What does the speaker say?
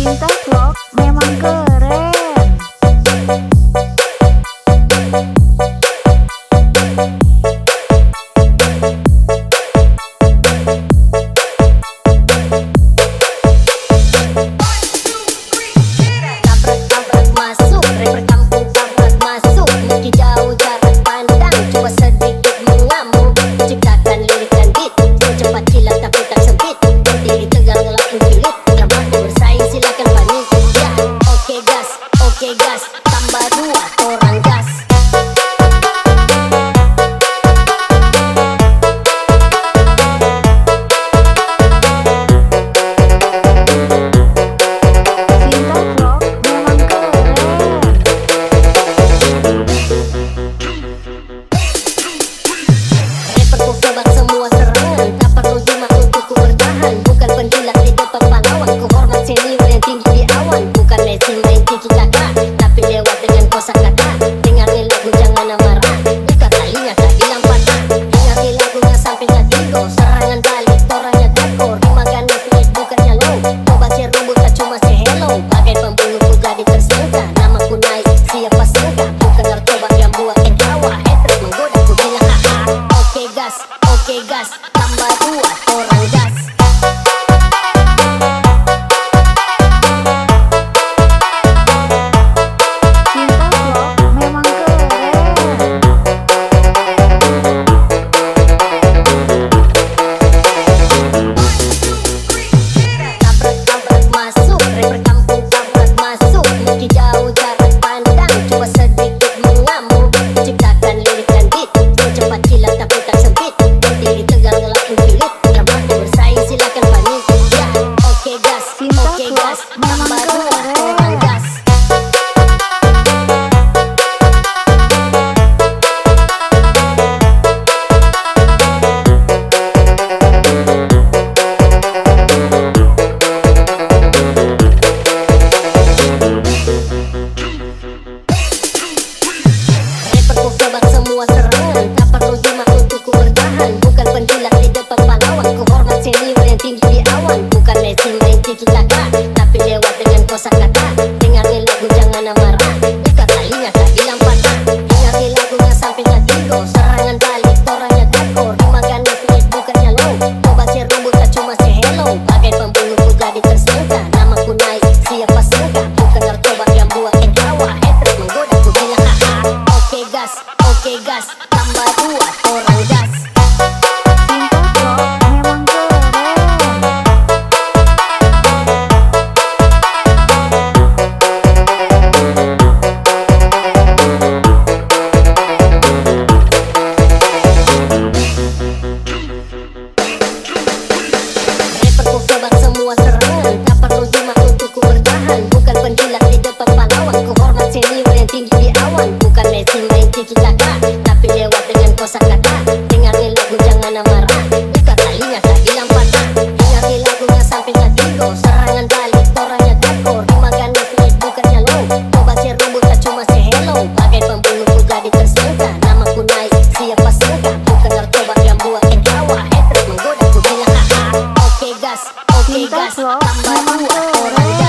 Cinta vlog memang keren. Tabrak-tabrak masuk, rapper kampung tabrak masuk. Meski jauh jarak pandang, cuma sedikit mengamuk. Ciptakan lirik dan beat, cepat kilat tapi tak sempit. Diri tegang ngelakuin kilit, gak mampu bersaing silakan panik. Ya, oke gas, tambah 2 orang gas. Cinta vlog memang keren. Rapper ku kebak semua serangan, tak perlu jima untuk ku bertahan. Bukan penjilat di depan pahlawan, ku hormat senior yang tinggi di awan. Bukan Messi main tiki taka, tapi lewat dengan kosakata. Dengarin lagu jangan amarah, buka talinya tak hilang patah. Dengarin lagunya sampai tak tigo, serangan balik toranya takor. Rima ganas lead bukannya low, coba si rumput tak cuma si hello. Bagai pembunuh ku jadi tersangka, namaku naik siapa sangka. Bukan narkoba yang buat ketawa, haters menggoda ku bilang haha. Oke gas, tambah 2 orang gas. Cinta vlog memang keren. Tabrak-tabrak masuk, rapper kampung tabrak masuk. Meski jauh jarak pandang, cuma sedikit mengamuk. Ciptakan lirik dan beat, cepat kilat tapi tak sempit. Diri tegang ngelakuin kilit, gak mampu bersaing silakan panik. Ya, oke gas, memang tambah 2 keren. orang gas. Rapper ku kebak semua serangan, tak perlu jima untuk ku bertahan. Bukan penjilat di depan pahlawan, ku hormat senior yang tinggi di awan. Bukan Messi main tiki taka, tapi lewat dengan kosakata. Dengarin lagu jangan amarah, buka talinya tak hilang patah. Dengarin lagunya sampai tak tigo, serangan balik toranya takor. Rima ganas lead bukannya low, coba si rumput tak cuma si hello. Bagai pembunuh ku jadi tersangka, namaku naik siapa sangka. Bukan narkoba yang buat ketawa, haters menggoda ku bilang haha. Oke gas, tambah 2 orang gas. Cinta vlog memang keren. Rapper ku kebak semua serangan, tak perlu jima untuk ku bertahan. Bukan penjilat di depan pahlawan, ku hormat senior yang tinggi di awan. Bukan Messi main tiki taka, tapi lewat dengan kosakata. Dengarin lagu jangan amarah, buka talinya tak hilang patah. Dengarin lagunya sampai tak tigo, serangan balik toranya takor. Rima ganas lead bukannya low, coba si rumput tak cuma si hello. Bagai pembunuh ku jadi tersangka, namaku naik siapa sangka. Bukan narkoba yang buat ketawa, haters menggoda ku bilang haha. Oke gas, Cinta vlog tambah memang 2 orang keren. gas.